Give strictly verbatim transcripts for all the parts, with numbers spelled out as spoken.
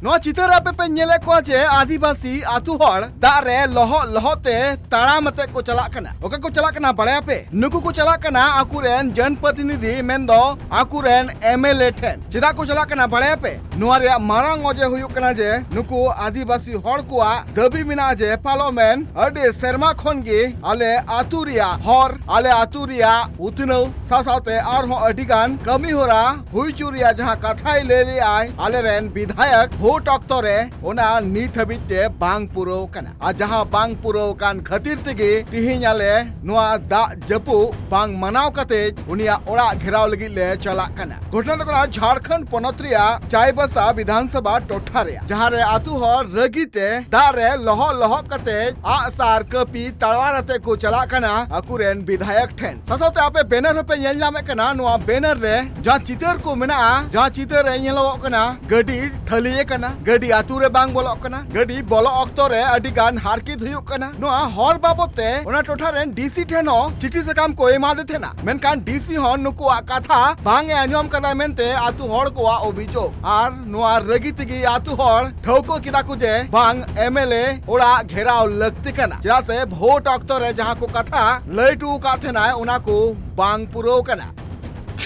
ᱱᱚᱣᱟ ᱪᱤᱛᱟᱹᱨ ᱟᱯᱮ ᱯᱮ ᱧᱮᱞᱮᱫ ᱠᱚᱣᱟ ᱡᱮ ᱟᱹᱫᱤᱵᱟᱹᱥᱤ ᱟᱹᱛᱩ ᱦᱚᱲ ᱫᱟᱜ ᱨᱮ ᱞᱚᱦᱚᱫ ᱞᱚᱦᱚᱫ ᱛᱮ ᱛᱟᱲᱟᱢ ᱟᱛᱮ ᱠᱚ ᱪᱟᱞᱟᱜ ᱠᱟᱱᱟ᱾ ᱚᱠᱟ ᱠᱚ ᱪᱟᱞᱟᱜ ᱠᱟᱱᱟ ᱵᱟᱲᱟᱭᱟᱯᱮ? ᱱᱩᱠᱩ ᱠᱚ ᱪᱟᱞᱟᱜ ᱠᱟᱱᱟ ᱟᱠᱚᱨᱮᱱ ᱡᱚᱱᱯᱨᱚᱛᱤᱱᱤᱫᱷᱤ, ᱢᱮᱱᱫᱚ ᱟᱠᱚᱨᱮᱱ ᱮᱢ ᱮᱞ ᱮ ᱴᱷᱮᱱ᱾ ᱪᱮᱫᱟᱜ ᱠᱚ ᱪᱟᱞᱟᱜ ᱠᱟᱱᱟ ᱵᱟᱲᱟᱭᱟᱯᱮ? ᱱᱚᱣᱟ ᱨᱮᱭᱟᱜ ᱢᱟᱨᱟᱝ ᱚᱡᱮ ᱦᱩᱭᱩᱜ ᱠᱟᱱᱟ ᱡᱮ ᱱᱩᱠᱩ ᱟᱹᱫᱤᱵᱟᱹᱥᱤ ᱦᱚᱲ ᱠᱚᱣᱟᱜ ᱫᱟᱹᱵᱤ ᱢᱮᱱᱟᱜᱼᱟ ᱡᱮ ᱯᱟᱨᱞᱟᱢᱮᱱᱴ ᱟᱹᱰᱤ ᱥᱮᱨᱢᱟ ᱠᱷᱚᱱ ᱜᱮ ᱟᱞᱮ ᱟᱹᱛᱩ ᱨᱮᱭᱟᱜ ᱦᱚᱨ, ᱟᱞᱮ ᱟᱹᱛᱩ ᱨᱮᱭᱟᱜ ᱩᱛᱱᱟᱹᱣ ᱥᱟᱶ ᱥᱟᱶᱛᱮ ᱟᱨᱦᱚᱸ ᱟᱹᱰᱤ ᱜᱟᱱ ᱠᱟᱹᱢᱤ ᱦᱚᱨᱟ ᱦᱩᱭ ᱦᱚᱪᱚ ᱨᱮᱭᱟᱜ ᱡᱟᱦᱟᱸ ᱠᱟᱛᱷᱟᱭ ᱞᱟᱹᱭ ᱞᱮᱫᱟᱭ ᱟᱞᱮᱨᱮᱱ ᱵᱤᱫᱷᱟᱭᱚᱠ ᱵᱷᱳᱴ ᱚᱠᱛᱚ ᱨᱮ, ᱚᱱᱟ ᱱᱤᱛ ᱦᱟᱹᱵᱤᱡ ᱛᱮ ᱵᱟᱝ ᱯᱩᱨᱟᱹᱣ ᱠᱟᱱᱟ᱾ ᱟᱨ ᱡᱟᱦᱟᱸ ᱵᱟᱝ ᱯᱩᱨᱟᱹᱣ ᱠᱟᱱ ᱠᱷᱟᱹᱛᱤᱨ ᱛᱮᱜᱮ ᱛᱤᱦᱤᱧ ᱟᱞᱮ ᱱᱚᱣᱟ ᱫᱟᱜ ᱡᱟᱹᱯᱩᱫ ᱵᱟᱝ ᱢᱟᱱᱟᱣ ᱠᱟᱛᱮ ᱩᱱᱤᱭᱟᱜ ᱚᱲᱟᱜ ᱜᱷᱮᱨᱟᱣ ᱞᱟᱹᱜᱤᱫ ᱞᱮ ᱪᱟᱞᱟᱜ ᱠᱟᱱᱟ᱾ ᱜᱷᱚᱴᱚᱱᱟ ᱫᱚ ᱠᱟᱱᱟ ᱡᱷᱟᱲᱠᱷᱚᱸᱰ ᱯᱚᱱᱚᱛ ᱨᱮᱭᱟᱜ ᱪᱟᱭᱵᱟᱥᱟ ᱵᱤᱫᱷᱟᱱᱥᱚᱵᱷᱟ ᱴᱚᱴᱷᱟ ᱨᱮᱭᱟᱜ, ᱡᱟᱦᱟᱸ ᱨᱮ ᱟᱹᱛᱩ ᱦᱚᱲ ᱨᱟᱹᱜᱤ ᱛᱮ ᱫᱟᱜ ᱨᱮ ᱞᱚᱦᱚᱫ ᱞᱚᱦᱚᱫ ᱠᱟᱛᱮ ᱟᱜ ᱥᱟᱨ ᱠᱟᱹᱯᱤ ᱛᱟᱲᱣᱟᱨ ᱟᱛᱮ ᱠᱚ ᱪᱟᱞᱟᱜ ᱠᱟᱱᱟ ᱟᱠᱚᱨᱮᱱ ᱵᱤᱫᱷᱟᱭᱚᱠ ᱴᱷᱮᱱ᱾ ᱥᱟᱶᱛᱮ ᱟᱯᱮ ᱵᱮᱱᱟᱨ ᱦᱚᱸᱯᱮ ᱧᱮᱞ ᱧᱟᱢᱮᱫ ᱠᱟᱱᱟ, ᱱᱚᱣᱟ ᱵᱮᱱᱟᱨ ᱨᱮ ᱡᱟᱦᱟᱸ ᱪᱤᱛᱟᱹᱨ ᱠᱚ ᱢᱮᱱᱟᱜᱼᱟ, ᱡᱟᱦᱟᱸ ᱪᱤᱛᱟᱹᱨ ᱨᱮ ᱧᱮᱞᱚᱜᱚᱜ ᱠᱟᱱᱟ ᱜᱟᱹᱰᱤ ᱛᱷᱟᱹᱞᱤ ᱟᱠᱟᱱᱟ, ᱜᱟᱹᱰᱤ ᱟᱹᱛᱩ ᱨᱮ ᱵᱟᱝ ᱵᱚᱞᱚᱜ ᱠᱟᱱᱟ, ᱜᱟᱹᱰᱤ ᱵᱚᱞᱚᱜ ᱚᱠᱛᱚ ᱨᱮ ᱟᱹᱰᱤ ᱜᱟᱱ ᱦᱟᱨᱠᱮᱛ ᱦᱩᱭᱩᱜ ᱠᱟᱱᱟ᱾ ᱱᱚᱣᱟ ᱦᱚᱨ ᱵᱟᱵᱚᱫ ᱛᱮ ᱚᱱᱟ ᱴᱚᱴᱷᱟ ᱨᱮᱱ ᱰᱤ ᱥᱤ ᱴᱷᱮᱱ ᱦᱚᱸ ᱪᱤᱴᱷᱤ ᱥᱟᱠᱟᱢ ᱠᱚ ᱮᱢᱟᱫᱮ ᱛᱟᱦᱮᱱᱟ, ᱢᱮᱱᱠᱷᱟᱱ ᱰᱤ ᱥᱤ ᱦᱚᱸ ᱱᱩᱠᱩᱣᱟᱜ ᱠᱟᱛᱷᱟ ᱵᱟᱝ ᱮ ᱟᱸᱡᱚᱢ ᱠᱟᱫᱟ ᱢᱮᱱᱛᱮ ᱟᱹᱛᱩ ᱦᱚᱲ ᱠᱚᱣᱟᱜ ᱚᱵᱷᱤᱡᱳᱜᱽ᱾ ᱟᱨ ᱱᱚᱣᱟ ᱨᱟᱹᱜᱤ ᱛᱮᱜᱮ ᱟᱹᱛᱩ ᱦᱚᱲ ᱴᱷᱟᱹᱣᱠᱟᱹ ᱠᱮᱫᱟ ᱠᱚ ᱡᱮ ᱵᱟᱝ ᱮᱢ ᱮᱞ ᱮ ᱚᱲᱟᱜ ᱜᱷᱮᱨᱟᱣ ᱞᱟᱹᱠᱛᱤ ᱠᱟᱱᱟ, ᱪᱮᱫᱟᱜ ᱥᱮ ᱵᱷᱳᱴ ᱚᱠᱛᱚ ᱨᱮ ᱡᱟᱦᱟᱸ ᱠᱚ ᱠᱟᱛᱷᱟ ᱞᱟᱹᱭ ᱦᱚᱴᱚ ᱟᱠᱟᱫ ᱛᱟᱦᱮᱱᱟᱭ ᱚᱱᱟ ᱠᱚ ᱵᱟᱝ ᱯᱩᱨᱟᱹᱣ ᱠᱟᱱᱟ᱾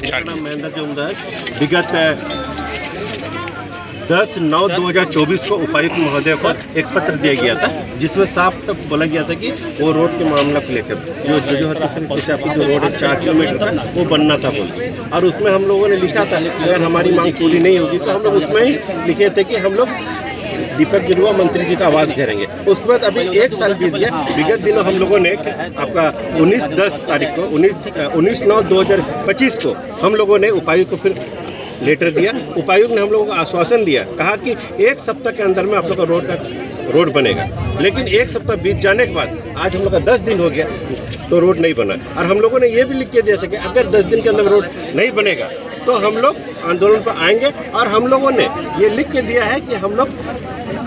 मेरा नाम महेंद्र जोमदार। विगत दस नौ दो हज़ार चौबीस को उपायुक्त महोदय को एक पत्र दिया गया था, जिसमें साफ तौर बोला गया था कि वो रोड के मामला को लेकर जो जो जो हत्या के चाकू जो रोड है चार किलोमीटर का, वो बनना था बोल के। और उसमें हम लोगों ने लिखा था, अगर हमारी मांग पूरी नहीं होगी तो हम लोग उसमें ही लिखे थे कि हम लोग दीपक बिरुआ मंत्री जी का आवास घेरेंगे। उसके बाद अभी एक साल बीत गया। विगत दिनों हम लोगों ने आपका उन्नीस दस तारीख को, उन्नीस उन्नीस नौ दो हज़ार पच्चीस को हम लोगों ने उपायुक्त को फिर लेटर दिया। उपायुक्त ने हम लोगों को आश्वासन दिया, कहा कि एक सप्ताह के अंदर में आप लोग का रोड का रोड बनेगा। लेकिन एक सप्ताह बीत जाने के बाद आज हम लोग का दस दिन हो गया, तो रोड नहीं बना। और हम लोगों ने ये भी लिख के दिया था कि अगर दस दिन के अंदर रोड नहीं बनेगा तो हम लोग आंदोलन पर आएंगे। और हम लोगों ने ये लिख के दिया है कि हम लोग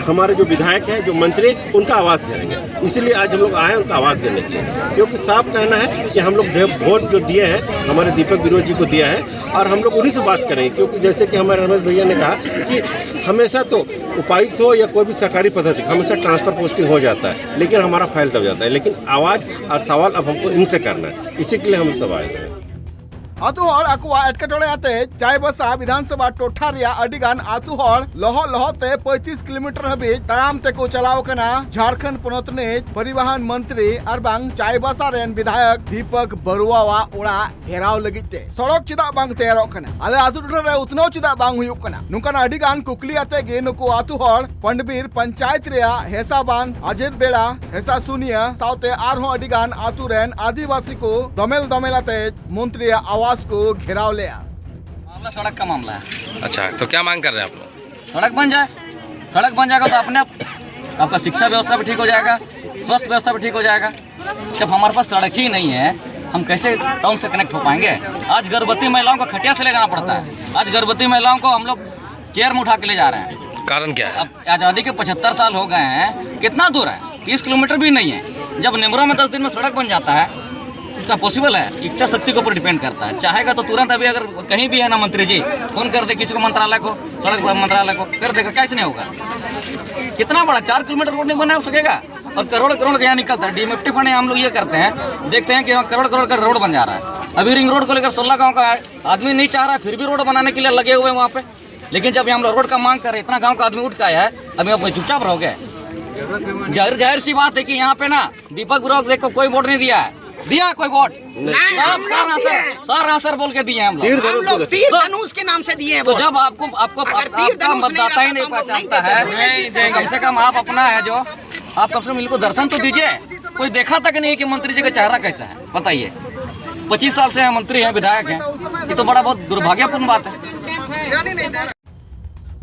हमारे जो विधायक हैं, जो मंत्री, उनका आवाज़ घेरेंगे। इसीलिए आज हम लोग आए हैं उनका आवाज़ घेरने के लिए, क्योंकि साफ कहना है कि हम लोग वोट जो दिए हैं, हमारे दीपक बिरुवा जी को दिया है, और हम लोग उन्हीं से बात करेंगे। क्योंकि जैसे कि हमारे रमेश भैया ने कहा कि हमेशा तो उपायुक्त हो या कोई भी सरकारी पदाधिकारी, हमेशा ट्रांसफर पोस्टिंग हो जाता है, लेकिन हमारा फाइल दब जाता है। लेकिन आवाज़ और सवाल अब हमको इनसे करना है, इसी के लिए हम सब आए हैं। ᱟᱛᱳ ᱦᱚᱲ ᱟᱠᱚᱣᱟᱜ ᱮᱴᱠᱮᱴᱚᱬᱮ ᱟᱛᱮ ᱪᱟᱭᱵᱟᱥᱟ ᱵᱤᱫᱷᱟᱱᱥᱚᱵᱷᱟ ᱴᱚᱴᱷᱟ ᱨᱮᱭᱟᱜ ᱟᱹᱰᱤ ᱜᱟᱱ ᱟᱛᱳ ᱦᱚᱲ ᱞᱚᱦᱚᱫ ᱞᱚᱦᱚᱫ ᱛᱮ ᱯᱚᱸᱭᱛᱨᱤᱥ ᱠᱤᱞᱳᱢᱤᱴᱟᱨ ᱦᱟᱹᱵᱤᱡ ᱛᱟᱲᱟᱢ ᱛᱮᱠᱚ ᱪᱟᱞᱟᱣ ᱟᱠᱟᱱᱟ ᱡᱷᱟᱲᱠᱷᱚᱸᱰ ᱯᱚᱱᱚᱛ ᱨᱤᱱᱤᱡ ᱯᱚᱨᱤᱵᱚᱦᱚᱱ ᱢᱚᱱᱛᱨᱤ ᱟᱨ ᱵᱟᱝ ᱪᱟᱭᱵᱟᱥᱟ ᱨᱮᱱ ᱵᱤᱫᱷᱟᱭᱚᱠ ᱫᱤᱯᱚᱠ ᱵᱟᱨᱩᱣᱟᱣᱟᱜ ᱚᱲᱟᱜ ᱜᱷᱮᱨᱟᱣ ᱞᱟᱹᱜᱤᱫ ᱛᱮ᱾ ᱥᱚᱲᱚᱠ ᱪᱮᱫᱟᱜ ᱵᱟᱝ ᱛᱮᱭᱟᱨᱚᱜ ᱠᱟᱱᱟ? ᱟᱞᱮ ᱟᱛᱳ ᱴᱚᱴᱷᱟ ᱨᱮ ᱩᱛᱱᱟᱹᱣ ᱪᱮᱫᱟᱜ ᱵᱟᱝ ᱦᱩᱭᱩᱜ ᱠᱟᱱᱟ? ᱱᱚᱝᱠᱟᱱ ᱟᱹᱰᱤ ᱜᱟᱱ ᱠᱩᱠᱞᱤ ᱟᱛᱮ ᱜᱮ ᱱᱩᱠᱩ ᱟᱛᱳ ᱦᱚᱲ ᱯᱚᱱᱰᱵᱤᱨ ᱯᱚᱧᱪᱟᱭᱮᱛ ᱨᱮᱭᱟᱜ ᱦᱮᱥᱟᱵᱟᱱ, ᱟᱡᱮᱫ ᱵᱮᱲᱟ, ᱦᱮᱥᱟ ᱥᱩᱱᱤᱭᱟ ᱥᱟᱶᱛᱮ ᱟᱨᱦᱚᱸ ᱟᱹᱰᱤ ᱜᱟᱱ ᱟᱛᱳ ᱨᱮᱱ ᱟᱹᱫᱤᱵᱟᱹᱥᱤ ᱠᱚ ᱫᱚᱢᱮᱞ ᱫᱚᱢᱮᱞ ᱟᱛᱮ ᱢᱚᱱᱛᱨᱤᱭᱟᱜ ᱟᱣᱟᱥ ᱠᱚ ᱜᱷᱮᱨᱟᱣ ᱞᱮᱫᱼᱟ᱾ मामला सड़क का मामला है। अच्छा, तो क्या मांग कर रहे हैं आप लोग? सड़क बन जाए। सड़क बन जाएगा तो अपने आप आपका शिक्षा व्यवस्था भी ठीक हो जाएगा, स्वास्थ्य व्यवस्था भी ठीक हो जाएगा। जब हमारे पास सड़क ही नहीं है, हम कैसे टाउन से कनेक्ट हो पाएंगे? आज गर्भवती महिलाओं को खटिया से ले जाना पड़ता है। आज गर्भवती महिलाओं को हम लोग चेयर में उठा के ले जा रहे हैं। कारण क्या है? अब आज़ादी के पचहत्तर साल हो गए हैं, कितना दूर है? तीस किलोमीटर भी नहीं है। जब निमरा में दस दिन में सड़क बन जाता है, उसका पॉसिबल है? इच्छा शक्ति के ऊपर डिपेंड करता है। चाहेगा तो तुरंत अभी अगर कहीं भी है ना मंत्री जी, फोन कर दे किसी को, मंत्रालय को, सड़क मंत्रालय को कर देगा, कैसे नहीं होगा? कितना बड़ा, चार किलोमीटर रोड नहीं बना सकेगा? और करोड़ करोड़ का यहाँ निकलता है, डीएमएफटी फंड हम लोग ये करते हैं, देखते हैं कि वहाँ करोड़ करोड़ का रोड बन जा रहा है। अभी रिंग रोड को लेकर सोलह गांव का है, आदमी नहीं चाह रहा है, फिर भी रोड बनाने के लिए लगे हुए हैं वहाँ पे। लेकिन जब ये हम लोग रोड का मांग कर रहे हैं, इतना गांव का आदमी उठ के आया है, अभी आप चुपचाप रहोगे? जाहिर जाहिर सी बात है कि यहाँ पे ना दीपक ब्रो देखो कोई वोट नहीं दिया है। दिया कोई वोट? सब सर हाँ सर, सर हाँ सर बोल के दिए हम लोग। हम लोग तीर धनुष के नाम से दिए हैं तो वोट। जब आपको आपको अगर आप, तीर आपका धनुष नहीं मतदाता ही रहता नहीं तो हम लोग नहीं पहचानता है, देते। तो कम से कम आप अपना है जो, आप कम से कम इनको दर्शन तो दीजिए। कोई देखा तक नहीं कि मंत्री जी का चेहरा कैसा है, बताइए। पच्चीस साल से हम मंत्री हैं, विधायक हैं, ये तो बड़ा बहुत दुर्भाग्यपूर्ण बात है।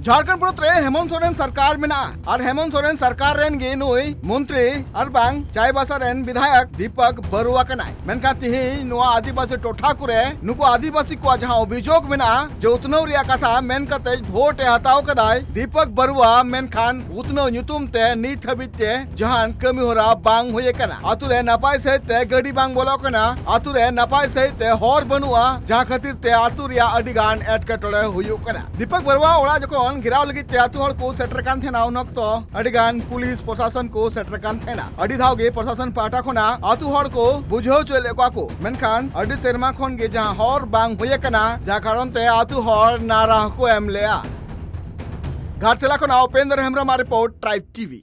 ᱡᱷᱟᱲᱠᱷᱚᱸᱰ ᱯᱚᱱᱚᱛ ᱨᱮ ᱦᱮᱢᱚᱱᱛ ᱥᱚᱨᱮᱱ ᱥᱚᱨᱠᱟᱨ ᱢᱮᱱᱟᱜᱼᱟ ᱟᱨ ᱦᱮᱢᱚᱱᱛ ᱥᱚᱨᱮᱱ ᱥᱚᱨᱠᱟᱨ ᱨᱮᱱ ᱜᱮ ᱱᱩᱭ ᱢᱚᱱᱛᱨᱤ ᱟᱨ ᱵᱟᱝ ᱪᱟᱭᱵᱟᱥᱟ ᱨᱮᱱ ᱵᱤᱫᱷᱟᱭᱚᱠ ᱫᱤᱯᱚᱠ ᱵᱟᱨᱩᱣᱟ ᱠᱟᱱᱟᱭ᱾ ᱢᱮᱱᱠᱷᱟᱱ ᱛᱤᱦᱤᱧ ᱱᱚᱣᱟ ᱟᱹᱫᱤᱵᱟᱹᱥᱤ ᱴᱚᱴᱷᱟ ᱠᱚᱨᱮ ᱱᱩᱠᱩ ᱟᱹᱫᱤᱵᱟᱹᱥᱤ ᱠᱚᱣᱟᱜ ᱡᱟᱦᱟᱸ ᱚᱵᱷᱤᱡᱳᱜᱽ ᱢᱮᱱᱟᱜᱼᱟ ᱡᱮ ᱩᱛᱱᱟᱹᱣ ᱨᱮᱭᱟᱜ ᱠᱟᱛᱷᱟ ᱢᱮᱱ ᱠᱟᱛᱮ ᱵᱷᱳᱴ ᱮ ᱦᱟᱛᱟᱣ ᱠᱟᱫᱟᱭ ᱫᱤᱯᱚᱠ ᱵᱟᱨᱩᱣᱟ, ᱢᱮᱱᱠᱷᱟᱱ ᱩᱛᱱᱟᱹᱣ ᱧᱩᱛᱩᱢ ᱛᱮ ᱱᱤᱛ ᱦᱟᱹᱵᱤᱡ ᱛᱮ ᱡᱟᱦᱟᱱ ᱠᱟᱹᱢᱤ ᱦᱚᱨᱟ ᱵᱟᱝ ᱦᱩᱭ ᱟᱠᱟᱱᱟ᱾ ᱟᱛᱩ ᱨᱮ ᱱᱟᱯᱟᱭ ᱥᱟᱹᱦᱤᱡ ᱛᱮ ᱜᱟᱹᱰᱤ ᱵᱟᱝ ᱵᱚᱞᱚᱜ ᱠᱟᱱᱟ, ᱟᱛᱩ ᱨᱮ ᱱᱟᱯᱟᱭ ᱥᱟᱹᱦᱤᱡ ᱛᱮ ᱦᱚᱨ ᱵᱟᱹᱱᱩᱜᱼᱟ, ᱡᱟᱦᱟᱸ ᱠᱷᱟᱹᱛᱤᱨ ᱛᱮ ᱟᱛᱩ ᱨᱮᱭᱟᱜ ᱟᱹᱰᱤ ᱜᱟᱱ ᱮᱴᱠᱮᱴᱚᱬᱮ ᱦᱩᱭᱩᱜ ᱠᱟᱱᱟ᱾ ᱫᱤᱯᱚᱠ ᱵᱟᱨᱩᱣᱟ ᱚᱲᱟᱜ ᱡᱚᱠᱷᱚᱱ ᱜᱷᱮᱨᱟᱣ ᱞᱟᱹᱜᱤᱫ ᱛᱮ ᱟᱛᱩ ᱦᱚᱲ ᱠᱚ ᱥᱮᱴᱮᱨ ᱠᱟᱱ ᱛᱟᱦᱮᱱᱟ, ᱩᱱ ᱚᱠᱛᱚ ᱟᱹᱰᱤ ᱜᱟᱱ ᱯᱩᱞᱤᱥ ᱯᱨᱚᱥᱟᱥᱚᱱ ᱠᱚ ᱥᱮᱴᱮᱨ ᱠᱟᱱ ᱛᱟᱦᱮᱱᱟ᱾ ᱟᱹᱰᱤ ᱫᱷᱟᱣ ᱜᱮ ᱯᱨᱚᱥᱟᱥᱚᱱ ᱯᱟᱦᱴᱟ ᱠᱷᱚᱱᱟᱜ ᱟᱛᱩ ᱦᱚᱲ ᱠᱚ ᱵᱩᱡᱷᱟᱹᱣ ᱦᱚᱪᱚᱭᱮᱫ ᱠᱚᱣᱟ ᱠᱚ, ᱢᱮᱱᱠᱷᱟᱱ ᱟᱹᱰᱤ ᱥᱮᱨᱢᱟ ᱠᱷᱚᱱ ᱜᱮ ᱡᱟᱦᱟᱸ ᱦᱚᱨ ᱵᱟᱝ ᱦᱩᱭ ᱟᱠᱟᱱᱟ, ᱡᱟᱦᱟᱸ ᱠᱟᱨᱚᱱ ᱛᱮ ᱟᱛᱩ ᱦᱚᱲ ᱱᱟᱨᱟ ᱦᱚᱸᱠᱚ ᱮᱢ ᱞᱮᱜᱼᱟ᱾ ᱜᱷᱟᱴᱥᱤᱞᱟ ᱠᱷᱚᱱᱟᱜ ᱩᱯᱮᱱᱫᱨ ᱦᱮᱢᱵᱨᱚᱢ ᱟᱜ ᱨᱤᱯᱳᱨᱴ, ᱴᱨᱟᱭᱤᱵᱽ ᱴᱤᱵᱷᱤ᱾